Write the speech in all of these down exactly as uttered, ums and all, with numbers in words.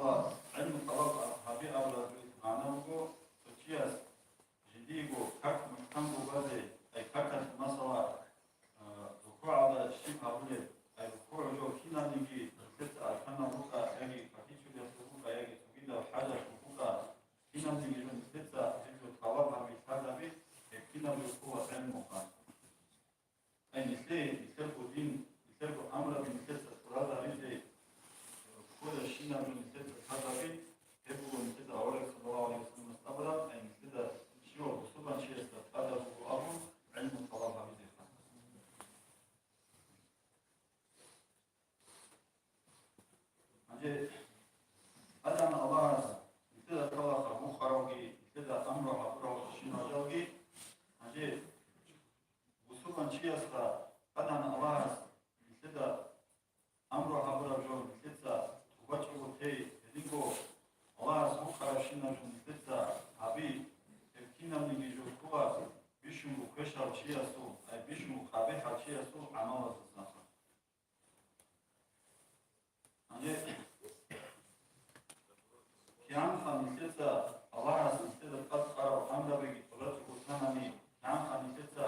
гӀилму тӀалаб гьаби абураб магӀна буго, цо чияс жиндиего как мухӀканго базе, ай какалъ, масала, а, рукугӀалда щиб гьабулеб, ай рукугӀ жо кинабниги нилъеца арканал букӀа, яги пакичулиялъул букӀа, яги цогидаб хӀажалъул букӀа, кинабниги жо нилъеца гьеб жо тӀалаб гьаби, лъазаби, гьеб кинаб жо ккола гӀилмуха. Ай нилъее, нилъерго дин, нилъерго амраби нилъеца тӀуразаризе кколебщинаб жо нилъеца лъазаби, гьеб буго нилъеда авараг саллаллагьу гӀалайгьи вассалламас абураб, ай нилъеда щивав бусурбанчиясда тӀадаб буго абун гӀилму тӀалаб гьабизеха. Гьанже ТӀадегӀан Аллагьас нилъеда кколаха гьукъаралги, нилъеда амру гьабуралщинал жалги. Гьанже бусурбанчиясда ТӀадегӀан Аллагьас нилъеда амру гьабураб жо нилъеца тӀубачӀого тей, гьединго Аллагьас гьукъарабщинаб жо нилъеца гьаби, гьеб кинабниги жо ккола бищунго квешал чиясул, ай бищунго къабихӀал чиясул гӀамалаздасаха. Гьанже кигӀанха нилъеца Аллагьас нилъеда тӀад кьараб амрабиги тӀубачӀого танани, кигӀанха нилъеца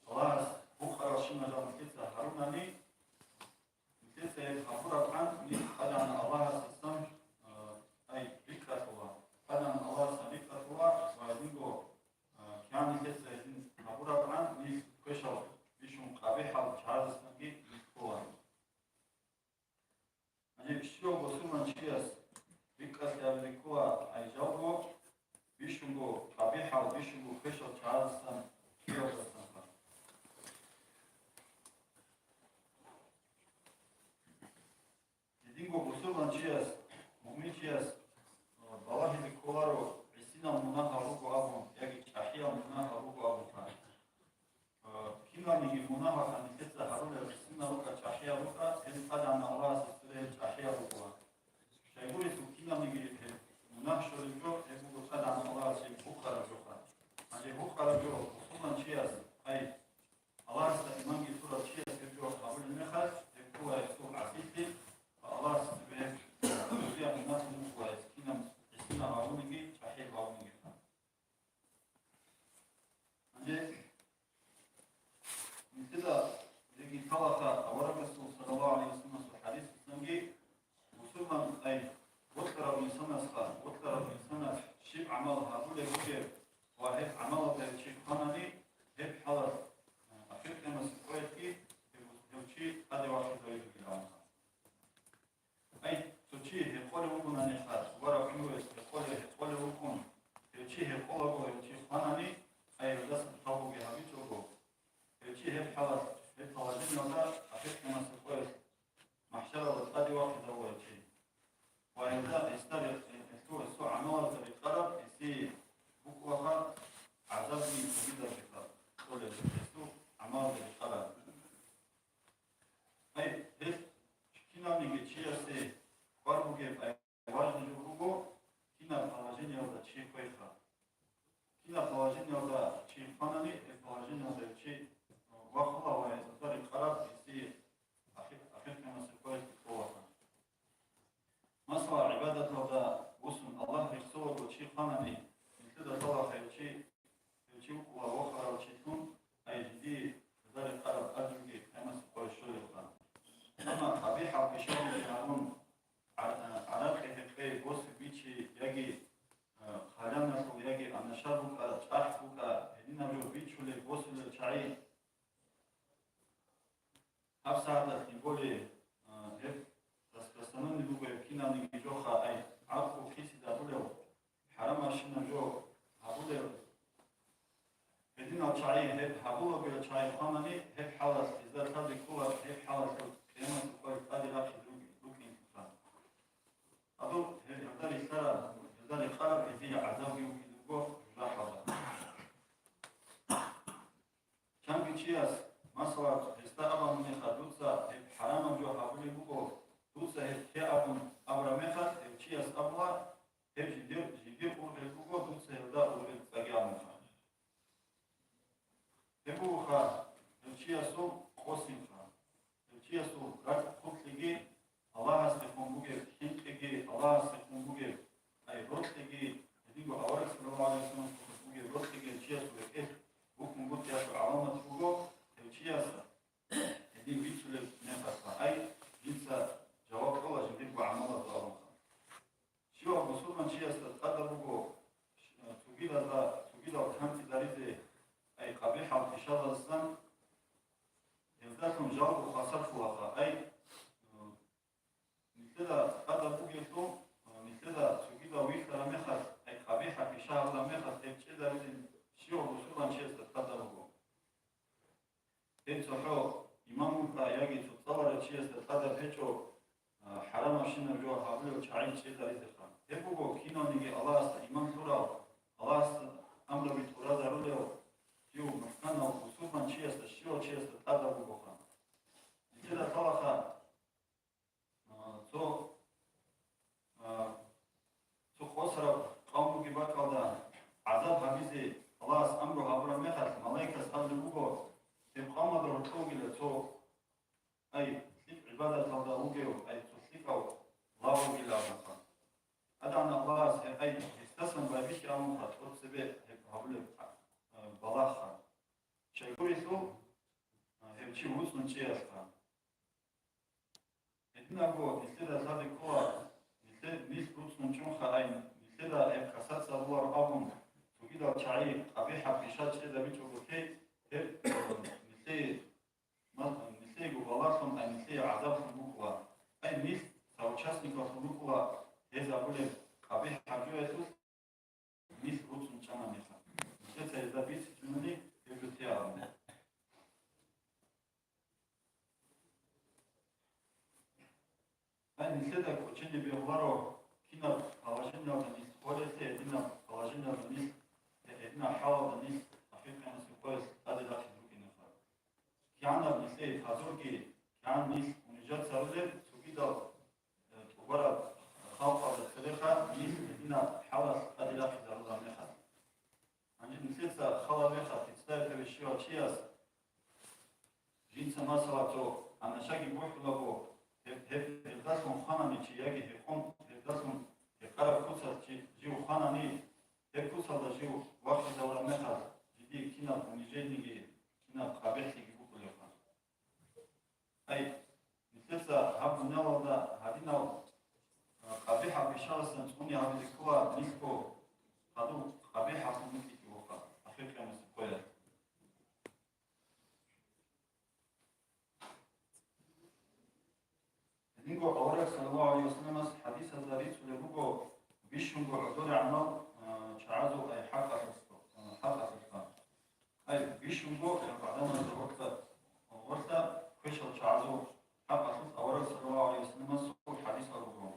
Аллагьас гьукъаралщинал жал нилъеца гьарунани, нилъеца гьеб гьабурабгӀан нилъ ТӀадегӀан Аллагьасдасан, а, ай, рикӀкӀалъула. ТӀадегӀан Аллагьасдасан рикӀкӀалъула ва гьединго, а, кигӀан нилъеца гьедин гьабурабгӀан нилъ квешал бищун къабихӀал чагӀаздасанги нилъ ккола. Гьанже щивав бусурманчияс рикӀкӀалъе абизе ккола, ай жалго бищунго къабихӀал, бищунго квешал чагӀаздасан, ккеялдасанха. Гьединго бусурманчияс, муъминчияс, а, балагьизе кколаро, гӀисинал мунагьал руго абун яги чӀахӀиял мунагьал руго абунха. А, киналниги мунагьалха нилъеца гьарулел гӀисинал рукӀа, чӀахӀиял рукӀа, гьел ТӀадегӀан Аллагьасда цере гьел чӀахӀиял ругоан. Щайгурелъул киналниги гьеб мунагь щолеб жо, гьеб буго ТӀадегӀан Аллагьас гьеб гьукъараб жоха. Гьанже гьукъараб жо бусурманчияс, ай, Аллагьасда иманги лъурав чияс гьеб жо гьабулеб мехалъ, гьеб ккола гьесул гӀасилъи ва Аллагьасда цебе гьеб гьудияб мунагь мукӀула, гьес кинаб гӀисинал гьавуниги, чӀахӀиял гьавуниги. Гьанже нилъеда лъикӀлъи лъалаха аварагасул саллаллагьу гӀалайгьи вассалламасул хӀадисалдасанги, бусурман, ай, бокьарав инсанасха, бокьарав инсанас щиб гӀамал гьабулеб бугеб ва гьеб гӀамалалда гьев чи хванани, гьеб хӀалалъ, а, ахир къиямасеб къоялъги гьев, гьев чи тӀаде вахъизавизе вугилан. Ай, цо чи гьекъолев вугонаниха, цо варав гӀумруялъ гьекъолев, гьекъолев вукӀун, гьев чи гьекъолаго, гьев чи хванани, ай, гьелдасан тавбуги гьабичӀого, гьев чи гьеб хӀалалъ, гьеб положениялда ахир къиямасеб къоялъ махӀшаралда тӀаде вахъизавулев чи. Ва гьелда гьесда рекъ-, гьесул, гьесул гӀамалазда рекъараб гьесие букӀунаха гӀазабги цогидабги кьолеб, гьесул гӀамалазда рекъараб. Ай, гьес кинавниги чиясе хвар бугеб, ай, важный жо буго, кинаб положениялда чи хвейха. Кинаб положениялда чи хванани, гьеб положениялда чи вахула ва гьезда рекъараб гьесие ахир, ахир къиямасеб къоялъ кьолаха. Масала, гӀибадаталда вуссун Аллагь рехсолаго чи хванани, нилъеда лъалаха гьев чи, гьев чи вукӀула вохарав чилъун, ай жиндие гьезда рекъараб ажруги къиямасеб къоялъ щолебха. Амма къабихӀал пишаризе гьарун, гӀа-, гӀаракьи-гьекъей босизе бичи яги, а, хъаланалъул яги анашар букӀа, чӀахӀ букӀа, гьединаб жо бичулел, босулел чагӀи, гьаб сагӀаталъ более, а, гьеб распространенный буго гьеб кинабниги жоха, ай, гӀакълу хисидабулев, хӀарамабщинаб жо гьабулев. Гьединал чагӀи, гьеб гьабулагоял чагӀи хванани, гьеб хӀалалъ гьезда тӀаде ккола, гьеб хӀалалъ къиямасеб къоялъ тӀаде рахъизе руги-, рукӀинлъулха. Гьадур гьел гьелда релълъараб, гьелда рекъараб гьезие гӀазабги вукӀине вуго жужахӀалда. Чанги чияс, масала, гьесда абун мехалъ, дуца гьеб хӀарамаб жо гьабулеб буго, дуца гьеб лъе абун абураб мехалъ, гьев чияс абула, гьеб жиндир, жиндир ургъел буго, дуца гьелда ургъел цӀаги абун мехалъ. Гьеб бугоха гьев чиясул къосинха, гьев чиясул ракӀ-хъуклъиги, Аллагьасдехун бугеб хӀинкъиги, Аллагьасдехун бугеб, ай, рокьиги, гьединго авараг саллаллагьу гӀалайгьи вассаламасдехун бугеб рокьиги чиясул рекӀелъ бухьун бутӀиялъул гӀаламат буго, гьев чияс гьедин бицулеб мехалъха, ай, жинца жаваб кьола жиндирго гӀамалазда абунха. Щивав бусурманчиясда тӀадаб буго, цогидазда, цогидал кантӀизаризе, ай, къабихӀал пишаздасан, гьелдалъун жалго хвасарлъулаха, ай, нилъеда тӀадаб бугелъул, нилъеда цогидал вихьараб мехалъ, ай, къабихӀаб пиша гьабураб мехалъ гьеб чӀезаризе щивав бусурманчиясда тӀадаб буго. Гьеб цохӀо имам вукӀа яги цоцӀаларав чиясда тӀадаб гьечӀо, а, хӀарамабщинаб жо гьабулев чагӀи чӀезаризеха. Гьеб буго киналниги Аллагьасда иман лъурав, Аллагьасда амруби тӀуразарулев, жив мухӀканав бусурманчиясда, щивав чиясда тӀадаб бугоха. Нилъеда лъалаха, а, цо, а, цо къосараб къавм бугеб бакӀалда гӀазаб гьабизе Аллагьас амру гьабураб мехалъ, малаикас абулеб буго, гьеб къавмалда гьоркьовгила цо, ай, лъикӀ гӀибадаталда вугев, ай, цо лъикӀав лагъ вугила абунха. АдагӀан Аллагьас гьеб, ай, гьесдасан байбихьи абунха, тӀоцебе гьеб гьабулеб, а, балагьха. Щайгурелъул, а, гьев чи вуцӀцӀун чӀеялъха. Гьединабго нилъеда лъади ккола, нилъе-, нилъ руцӀцӀун чӀунха ай, нилъеда гьеб касаца руларо абун, цогидал чагӀи къабихӀаб пиша чӀезабичӀого те, гьеб, э, нилъее, ма-, нилъеего балагьлъун ай, нилъее гӀазаблъун букӀула. Ай, нилъ соучастниклъун рукӀула гьез абулеб къабихӀаб жоялъулъ. Нилъ руцӀцӀун чӀана мехалъ, нилъеца гьезда бицинчӀунани гьеб жо те абун. Гьай, нилъеда кӀочене бегьуларо, кинаб положениялда нилъ къоялъе, гьединаб положениялда нилъ, гьединаб хӀалалда нилъ ахир къиямасеб къоялъ тӀаде рахъине рукӀинеха. КигӀанаб нилъее хазурги, кигӀан нилъ унижаться гьарулел цогидал, э, тӀубараб халкъалда цереха нилъ гьединаб хӀалалъ тӀаде рахъизарулараб мехалъ. Гьанже нилъеца хала мехалъ представить гьаве щивав чияс, жинца, масала, цо анашаги бухӀулаго, гьеб, гьеб, гьебдалъун хванани чи яги гьекъон, гьебдалъун гьекъараб куцалъ чи, жив хванани, гьеб куцалда жив вахъизавураб мехалъ, жиде кинаб унижениеги, кинаб къабихӀлъиги букӀулебха. Ай, нилъеца гьаб дунялалда гьадинал, а, къабихӀаб пишаздасан цӀуне гьабизе ккола, нилъго хадуб къабихӀалъун букӀине бугоха ахир къиямасеб къоялъ. Гьединго авараг саллаллагьу гӀалайгьи вассаламас хӀадисазда рицунеб буго бищунго гӀодорегӀанал, а, чагӀазул, ай, хӀакъалъулъ, а, хӀакъалъулъ. Ай, бищунго гӀадамазда гъоркьа, гъоркьа квешал чагӀазул хӀакъалъулъ авараг саллаллагьу гӀалайгьи вассаламасул хӀадисал руго.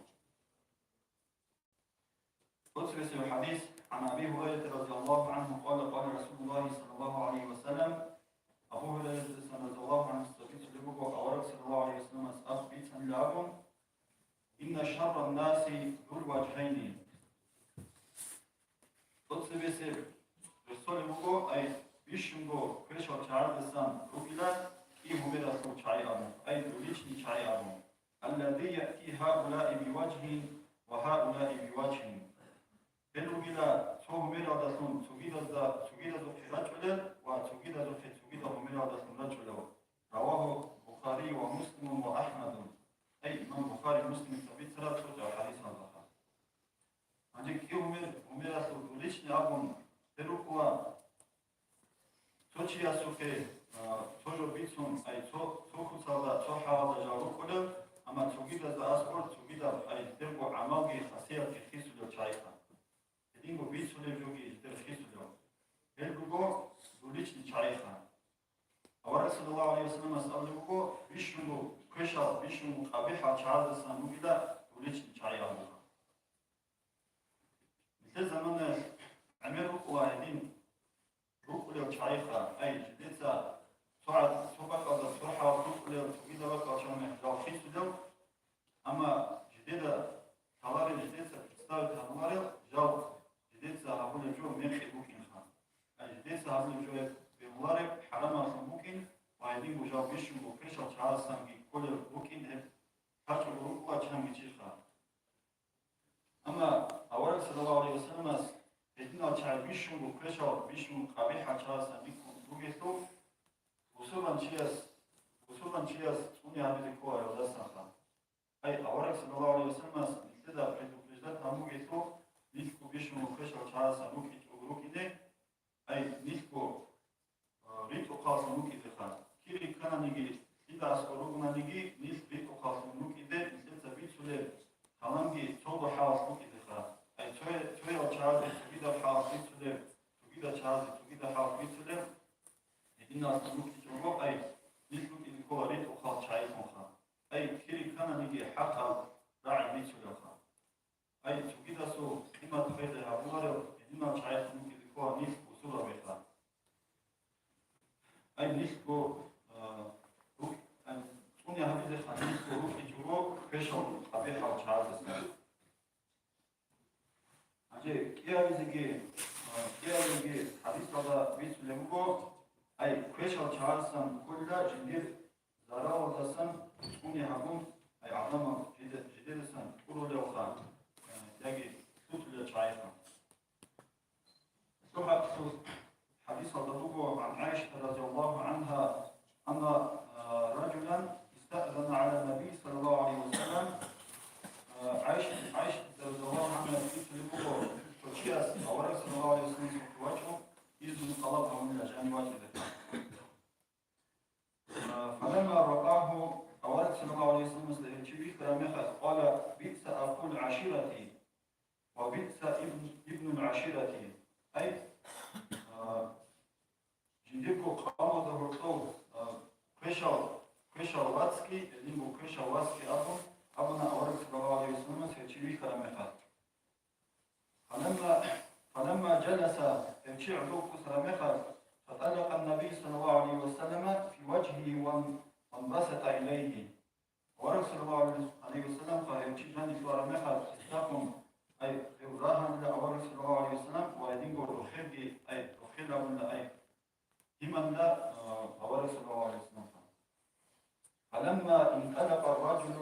Цебесеб хӀадис, عن أبي هريرة رضي الله عنه قال قال رسول الله صلى الله عليه وسلم, Абу Гьурайратасан радияллагьу гӀангьуса бицунеб буго авараг саллаллагьу гӀалайгьи вассаламас аб-, бицунила абун: إن شر الناس ذو الوجهين. Цебесеб рехсолеб буго, ай, бищунго квешал чагӀаздасан ругила кӀи гьумералъул чагӀи абун, ай, двуличный чагӀи абун. الذي يأتي هؤلاء بوجه وهؤلاء بوجه. Гьел ругила цо гьумералдалъун цогидазда, цогидазухъе рачӀулел ва цогидазухъе цогидал гьумералдалъун рачӀулел. رواه البخاري ومسلم وأحمد. Ай, имам Бухари, Муслимица бицараб цо чӀар хӀадисалдаха. Гьанже кӀи гьумер, гьумералъул двуличный абун гьел рукӀула цо чиясухъе, а, цо жо бицун, ай, цо, цо куцалда, цо хӀалалда жал рукӀулел, амма цогидазда аскӀор, цогидаб, ай, жидерго гӀамалги хасиятги хисулел чагӀиха. Гьединго бицулеб жоги жидер хисулев. Гьел руго двуличный чагӀиха. Авараг саллаллагьу гӀалайгьи вассаламас абулеб буго, бищунго квешал, бищунго къабихӀал чагӀаздасан ругила двуличный чагӀи абуха. Нилъер заманаялъ гӀемер рукӀула гьедин рукӀулел чагӀиха, ай, жидеца цо гӀад-, цо бакӀалда цо хӀал рукӀулел, цогидал бакӀал чагӀи жал хисулел, амма жидеда лъаларел, жидеца представить гьабуларел жал жидеца гьабулеб жо мекъи букӀинха. Ай, жидеца гьабулеб жо гьеб бегьулареб хӀарамалъун букӀин ва гьединго жал бищунго квешал чагӀаздасанги кколел букӀин гьеб лъачӀого рукӀула чанги чиха. чагӀи бищунго квешал, бищунго къабихӀал чагӀасан бихьун бугелъул, бусурбан чияс, бусурбан чияс цӀуне гьабизе ккола гьелдасанха. Ай, авараг саллаллагьу гӀалайгьи вассаламас нилъеда предупреждать гьабун бугелъул, нилъго бищунго квешал чагӀасан рукӀичӀого рукӀине, ай, нилъго, а, ритӀухъаллъун рукӀидеха. Кири ккананиги, лъида аскӀор ругонаниги, нилъ ритӀухъаллъун рукӀиде, нилъеца бицулеб гьаланги цого хӀалалъ букӀидеха. Ай, цое-, цоял чагӀазе цогидаб хӀалалъ бицулеб, цогидал чагӀазе цогидаб хӀалалъ бицулеб, гьединалъун рукӀичӀого, ай, нилъ рукӀине ккола ритӀухъал чагӀилъунха. Ай, кири ккананиги хӀакъаб рагӀи бицулелха. Ай, цогидасул къимат хвезе гьабуларев гьединал чагӀилъун рукӀизе ккола нилъ бусурбабиха. Ай, нилъго, а, рукӀ-, ай, цӀуне гьабизеха нилъго рукӀичӀого квешал къабихӀал чагӀаздаса. Гьанже кӀиабизеги, а, кӀиабизеги хӀадисалда бицунеб буго, ай, квешал чагӀасан кколила жиндир заралалдасан цӀуне гьабун, ай, гӀадамал жиде-, жидедасан тӀурулевха, а, яги лъутулел чагӀиха. ЛъугӀа-, лъу-, хӀадисалда буго, عن عائشة رضي الله عنها أن رجلا استأذن على النبي صلى الله عليه وسلم. ГӀайш-, ГӀайшат радияллагьу гӀангьа бицунеб буго, цо чияс авараг саллаллагьу гӀалайгьи вассаламасухъе вачӀун, изну тӀалаб гьабунила жанив вачӀине. فلما رآه, авараг саллаллагьу гӀалайгьи вассаламасда гьев чи вихьараб мехалъ, قال: بئس أخو العشيرة وبئس ابن، ابن العشيرة. Ай, а, жиндирго къавмалда гьоркьов, а, квешал, квешал вацги, гьединго квешал васги абун, абуна авараг саллаллагьу гӀалайгьи вассаламас гьев чи вихьараб мехалъ. فلما، فلما جلس, гьев чи гӀодов ккусараб мехалъ, فطلق النبي صلى الله عليه وسلم في وجهه وان-، وانبسط إليه. Авараг саллаллагьу гӀалайгьи вассаламха гьев чи жанив лъугьараб мехалъ, истахун, ай, гьев рагьанила авараг саллаллагьу гӀалайгьи вассалам ва гьединго рохелги, ай, рохел абунила, ай, гьиманила, а, авараг саллаллагьу гӀалайгьи вассаламха. فلما انطلق الرجل,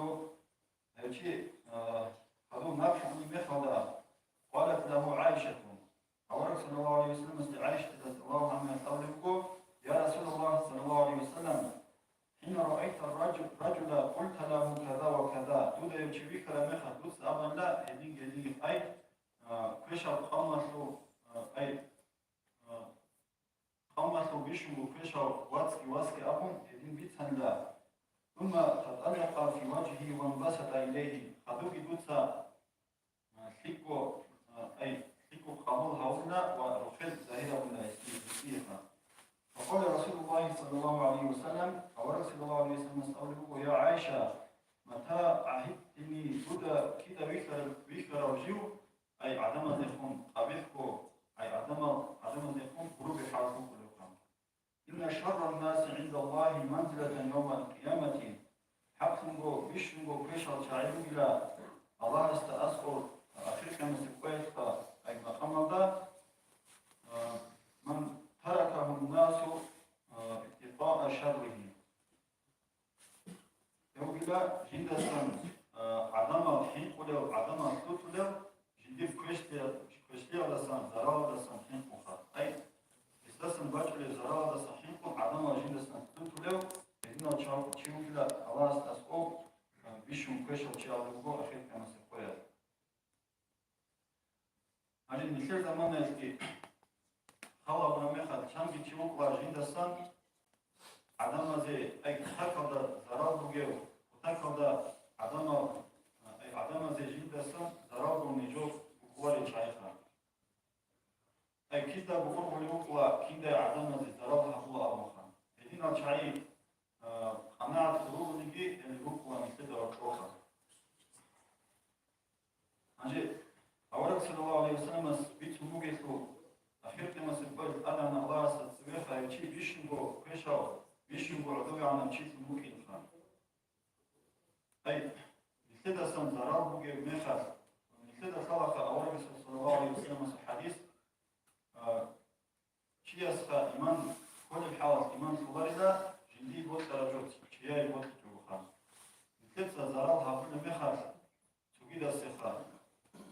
гьев чи, а, гьадув нахъ гьунеб мехалда, قالت له عائشة, авараг саллаллагьу гӀалайгьи вассаламасде ГӀайшатида радияллагьу гӀангьа абулеб буго: يا رسول الله صلى الله عليه وسلم، حين رأيت الرجل، الرجل قلت له كذا وكذا, дуда гьев чи вихьараб мехалъ дуца абанила гьедин, гьедин, ай, а, квешал къавмалъул, а, ай, а, къавмалъул бищунго квешал вацги васги абун гьедин бицанила. ثم تطلق في وجهه وانبسط إليه, гьадуги дуца, а, лъикӀго, а, ай, лъикӀго къабул гьавуна ва рохел загьир гьабуна гьесие, гьесиеха. فقال رسول الله صلى الله عليه وسلم, авараг саллаллагьу гӀалайгьи вассаламас абулеб буго: يا عائشة، متى عهدتني, дуда кида вихьарав, вихьарав жив, ай, гӀадамаздехун къабихӀго, ай, гӀадамал, гӀадамаздехун гуруби хӀалалъ букӀулевха. إن شر الناس عند الله منزلة يوم القيامة. ХӀакълъунго, бищунго квешал чагӀи ругила Аллагьасда аскӀор ахир къиямасеб къоялъха, ай, макъамалда, а, من تركه الناس، а, ابتغاء شره. Гьев вугила жиндасан, а, гӀадамал хӀинкъулев, гӀадамал лъутулев, жиндир квешлъи-, квешлъиялдасан, заралалдасан хӀинкъулха. Ай, гьесдасан бачӀулеб заралалдасан хӀинкъун гӀадамал жиндасан лъутулев, гьединав чав-, чи вугила Аллагьасда аскӀов, а, бищун квешав чи абулеб буго ахир къиямасеб къоялъ. Гьанже нилъер заманаялъги хал гьабураб мехалъ, чанги чи вукӀула жиндасан гӀадамазе, ай, кутакалда зарал бугев, кутакалда гӀадамал, ай, гӀадамазе жиндасан зарал гурони жо букӀуларел чагӀиха. Ай, кидаго ургъулев вукӀула, киндай гӀадамазе зарал гьабула абунха. Гьединал чагӀи, а, къанагӀат гьуругьуниги, гьел рукӀула нилъеда вачӀоха. Гьанже авараг саллаллагьу гӀалайгьи вассаламас бицун бугелъул, ахир къиямасеб къоялъ тӀадегӀан Аллагьасда цеве гьев чи бищунго квешав, бищунго гӀодовегӀанав чилъун вукӀинха. Ай, нилъедасан зарал бугеб мехалъ, нилъеда лъалаха аварагасул саллаллагьу гӀалайгьи вассаламасул хӀадис, а, чиясха иман кколеб хӀалалъ иман лъоларила, жиндие бокьараб жо чияе бокьичӀого ха. Нилъеца зарал гьабулеб мехалъ, цогидасеха.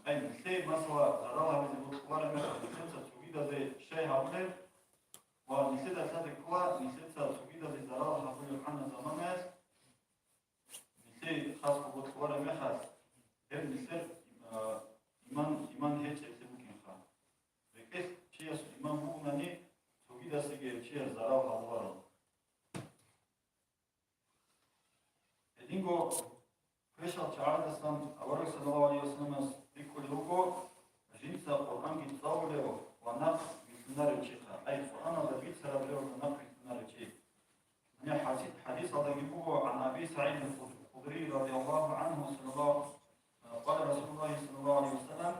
Ай, нилъе Масала, зарал гьабизе бокьулареб мехалъ нилъеца цогидазе щай гьабулеб ва нилъеда лъазе ккола, нилъеца цогидазе зарал гьабулеб гӀанаб заманаялъ нилъее хасго бокьулареб мехалъ, гьеб нилъер, а, иман, иман гьечӀеблъи букӀинха. РекӀелъ чиясул иман бугунани, цогидасеги гьев чияс зарал гьабуларо. Гьединго квешал чагӀаздасан авараг саллаллагьу гӀалайгьи вассаламас рикӀкӀунеб буго, жинца Къуръанги цӀалулев ва нахъ вилълъунарев чиха, ай, Къуръаналда бицараб жо нахъ вилълъунарев чи. Гьаниб хадис-, хадисалдаги буго, гӀан Аби СагӀид аль-Худ-, Худрий радияллагьу гӀангьу саллаллагьу, къала Расулуллагьи саллаллагьу гӀалайгьи вассалам,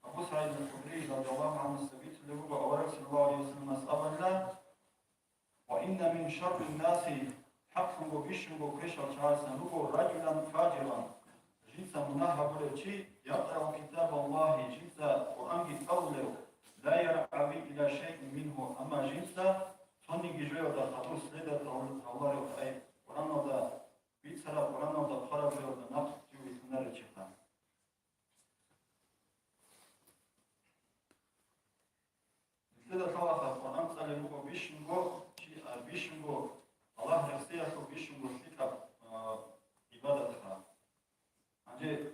Абу СагӀид аль-Худрий радияллагьу гӀангьуса бицунеб буго, авараг саллаллагьу гӀалайгьи вассаламас абуна, «Ва инна мин шаррин наси», хӀакълъунго бищунго квешал чагӀасан руго, «ражулан фажиран», жинца мунагь гьабулев чи, «якърау китабаллагьи», жинца Къуръанги цӀалулев, «ла яргӀаби иля шайин мингьу», амма жинца цониги жоялда хадур следовать гьавуларев, ай, Къуръаналда бицараб, Къуръаналда хъвараб жоялда нахъ жив вилълъунарев чиха. Нилъеда лъалаха Къуръан цӀалеб буго бищунго чи-, а, бищунго Аллагь рехсеялъул бищунго лъикӀаб, а, гӀибадатха. Гьанже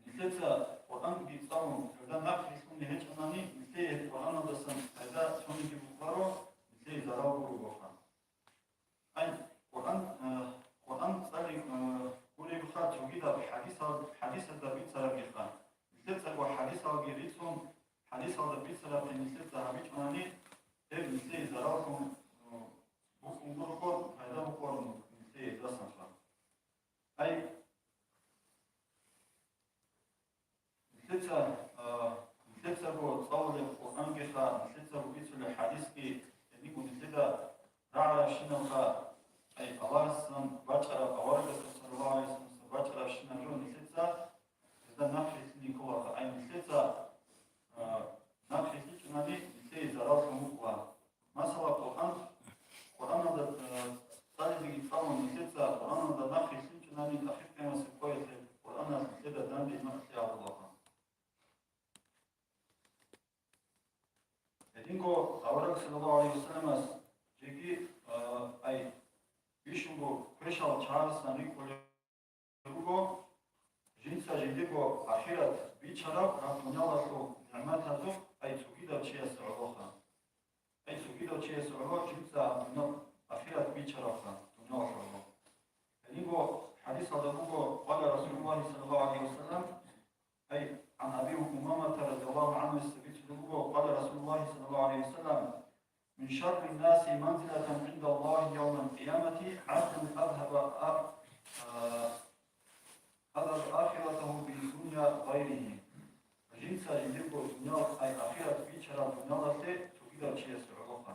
нилъеца Къуръанги цӀалун, гьелда нахъ рилълъуни гьечӀонани, нилъее гьеб Къуръаналдасан пайда цониги букӀаро, нилъее зарал гуроха. Ай, Къуръан, э, Къуръан цӀали-, э, гуребха цогидаб хадисал-, хадисалда бицарабиха. Нилъецаго хадисалги рицун, хадисалда бицарабги нилъеца гьабичӀунани, гьеб нилъее зараллъун, э, букӀун гурого, пайда букӀарун нилъее гьездасанха. Ай, Нилъеца, а, нилъецаго цӀалулеб Къуръангиха, нилъецаго бицулеб хадисги, гьединго нилъеда рагӀарабщиналха, ай, Аллагьасдасан бачӀараб, аварагасдасан, саллаллагьу гӀалайгьи вассаламасдасан бачӀарабщинаб жо нилъеца гьезда нахъ рилълъине кколаха, ай, нилъеца, а, нахъ рилълъичӀунани, нилъее зарал лъун букӀуна. Масала, Къуръан, Къуръаналда, э, цӀализеги цӀалун нилъеца Къуръаналда нахъ рилълъинчӀунани ахир къиямасеб къоялъе Къуръаналъ нилъеда данде иман лъеялдалаха. Гьединго авараг саллаллагьу гӀалайгьи вассаламас жеги, э, ай, бищунго квешал чагӀасан рикӀкӀунеб буго, жинца жиндирго ахират бичараб гьаб дуниялалъул нигӀматазухъ, ай, цогидав чиясе гӀолоха. Ай, цогидав чиясе гӀоло жинца гьаб дуниял ахират бичарабха, дуниялалъул гӀоло. Гьединго хадисалда буго, къала Расулуллагьи саллаллагьу гӀалайгьи вассалам, ай, гӀан Аби Умамата радияллагьу гӀангьу бицунеб буго, къала Расулуллагьи саллаллагьу гӀалайгьи вассалам, Мин шаррин наси манзилатан гӀиндаллагьи явмал къиямати гӀабдун азгьаба а-, а-, азгьаба ахиратагьу бидунья гъайригьи. Жинца жиндирго дуниял, ай, ахират бичараб дуниялалъе цогидав чиясе гӀолоха.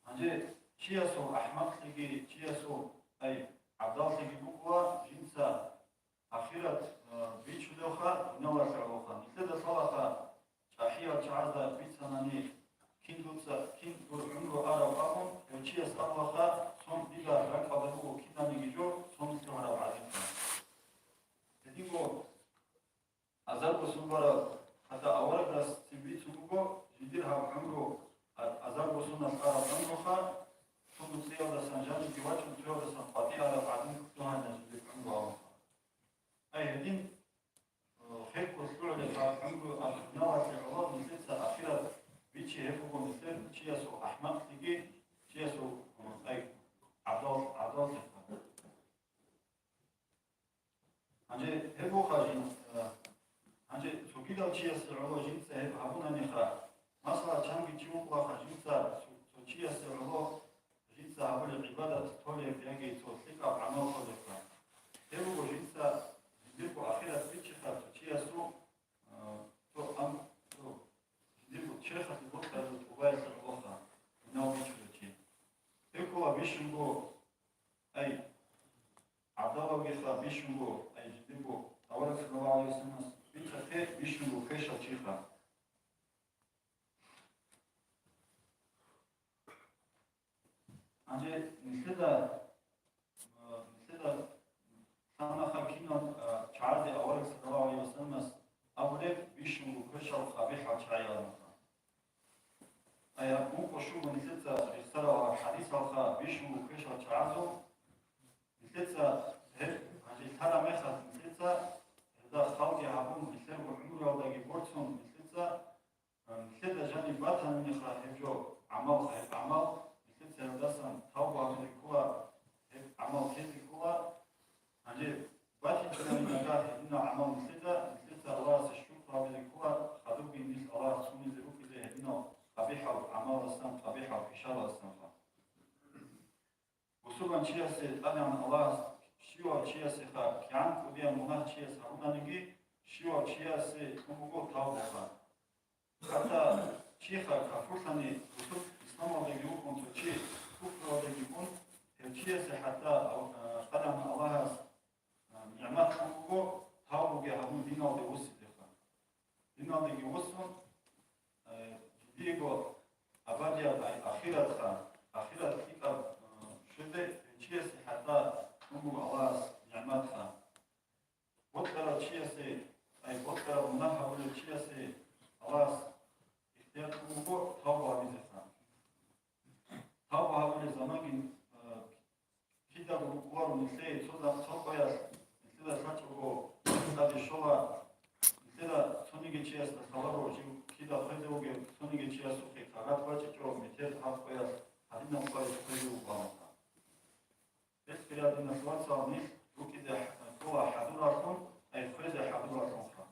Гьанже чиясул ахӀмакълъиги, чиясул, ай, гӀабдаллъиги букӀуна, жинца ахират, а, бичулевха, дуниялалъе гӀолоха. Нилъеда лъалаха, чӀахӀиял чагӀазда бицанани, кин дуца, кин дур гӀумру араб абун, гьев чияс абулаха, сон дида ракӀалда буго киданиги жо, сон лъугьараб гӀадинлъун. Гьединго азарго сон бараб, гьадаб аварагасцин бицун буго, жиндир гьаб гӀумру а-, азарго соналъ араб гӀумруха, цо нуцӀиялдасан жанибги вачӀун, цоялдасан къватӀияб гӀадин лъугьана жиндир гӀумру абунха. Ай гьедин, э, хиркъулъ лъугӀулеб гьаб гӀумру аб дуниялалъе гӀоло нилъеца ахират бичи гьеб буго нилъер чиясул ахӀмакълъиги, чиясул, э, ай, гӀадал-, гӀадаллъиха. Гьанже гьеб буха жин-, а, гьанже цогидав чиясе гӀоло жинца гьеб гьабунаниха, масала, чанги чи вукӀулаха жинца цо, цо чиясе гӀоло жинца гьабулеб гӀибадат толеб яги цо лъикӀаб гӀамал толебха. Гьеб буго жинца жиндирго ахират бичиха цо чиясул, а, цо ам-, цо жиндирго черхалъе бокьараб тӀубаялъе гӀолоха, гьунав бичулев чи. Гьеб ккола бищунго, ай, гӀабдаллавгиха бищунго, ай, жиндирго авараг саллаллагьу гӀалайгьи вассаламас бицахъе бищунго квешал чиха. Гьанже нилъеда, а, нилъеда бищунго квешал къабихӀал чагӀи гьабуха. Ай гьаб ункъо щуго нилъеца рехсарал гьаб хӀадисалха бищунго квешал чагӀазул нилъеца гьеб гьанже лъараб мехалъ нилъеца гьезда халги гьабун, нилъерго гӀумруялдаги борцун нилъеца, нилъеда жаниб батаниха гьеб жо гӀамал, гьеб гӀамал нилъеца гьелдасан тавба гьабизе ккола, гьеб гӀамал тезе ккола. Гьанже батичӀони нагагь гьединал гӀамал нилъеда, нилъеца Аллагьасе шукру гьабизе ккола, хадубги нилъ Аллагьас цӀунизе рукӀизе гьединал къабихӀал гӀамаласан, къабихӀал пишаласанха. Бусурман чиясе ТӀадегӀан Аллагьас щивав чиясеха, кигӀан кӀудияв мунагь чияс гьабунаниги, щивав чиясе кьун буго тавбаха. ХӀатта чиха кафурлъани, бусурб исламалдаги вукӀун цо чи куфруялдаги ун, гьев чиясе хӀатта, а, ТӀадегӀан Аллагьас, а, нигӀмат кьун буго тавбуги гьабун диналде вуссидеха. Диналдеги вуссун, э, жиндиего абадияб ай-, ахиратха, ахират лъикӀаб, э, щвезе гьев чиясе хӀатта кьун буго Аллагьас нигӀматха. Бокьарав чиясе, ай, бокьарав мунагь гьабулев чиясе Аллагьас ихтияр кьун буго тавба гьабизеха. Тавба гьабулеб заманги, э, кидаго букӀуларо нилъее цо за-, цо къоялъ, нилъеда лъачӀого тӀаде щола, нилъеда цониги чиясда лъаларо, жив кида хвезе вугев цониги чиясухъе кагъат бачӀичӀо, метер гьаб къоялъ, гьадинаб къоялъ хвезе вукӀунаха. Гьелъ, хириял диналъул вацал, нилъ рукӀизе ккола хӀадуралъун, ай хвезе хӀадуралъунха.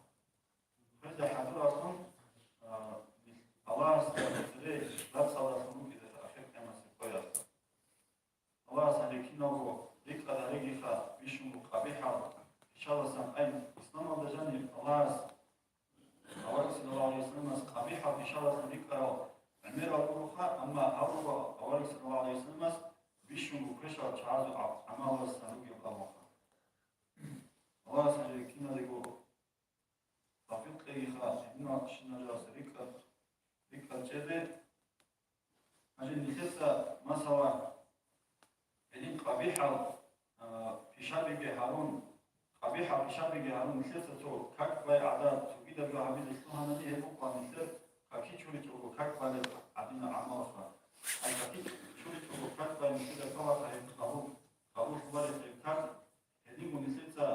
Хвезе хӀадуралъун, а, Аллагьасда цере рацӀцӀалдалъун рукӀизе ахир къиямасеб къоялъ. Аллагьас гьанже киналго рикӀкӀад гьарегиха, бищунго къабихӀал пишаласан, ай, исламалда жанир Аллагьас авараг саллаллагьу гӀалайгьи вассаламас къабихӀал пишаласан рикӀкӀарал гӀемерал ругоха, амма гьаб руго авараг саллаллагьу гӀалайгьи вассаламас бищунго квешал чагӀазул гӀа-, гӀамалаласан ругеб абуха. Аллагьас гьанже киназего тавфикъ кьегиха, гьединал щиналъ рикӀкӀад, рикӀкӀад чӀезе. Гьанже нилъеца, масала, гьедин къабихӀал, а, пишабиги гьарун, къабихӀал пишабиги гьарун, нилъеца цо как бай гӀадат, цогидаб жо гьабизе лъугьанани, гьеб букӀа нилъер каки чуричӀого как балеб гӀадинаб гӀамалха. Ай каки чуричӀого как бай нилъеда кколаха гьеб къабул, къабул гьабулеб гьеб как, гьединго нилъеца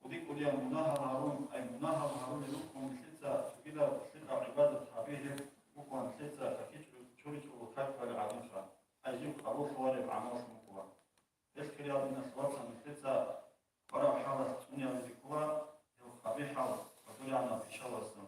кӀуди-кӀудиял мунагьал гьарун, ай мунагьал гьарулел рукӀун нилъеца цогидаб лъикӀаб гӀибадат гьаби, гьеб букӀа нилъеца каки чу-, чуричӀого как балеб гӀадинха, ай жиб къабул гьабулеб гӀамаллъун букӀа. Гьелъ, хириял диналъул вацал, нилъеца хвараб хӀалалъ цӀунеялде ккола гьев къабихӀал ва гӀодоригӀанал пишаласан.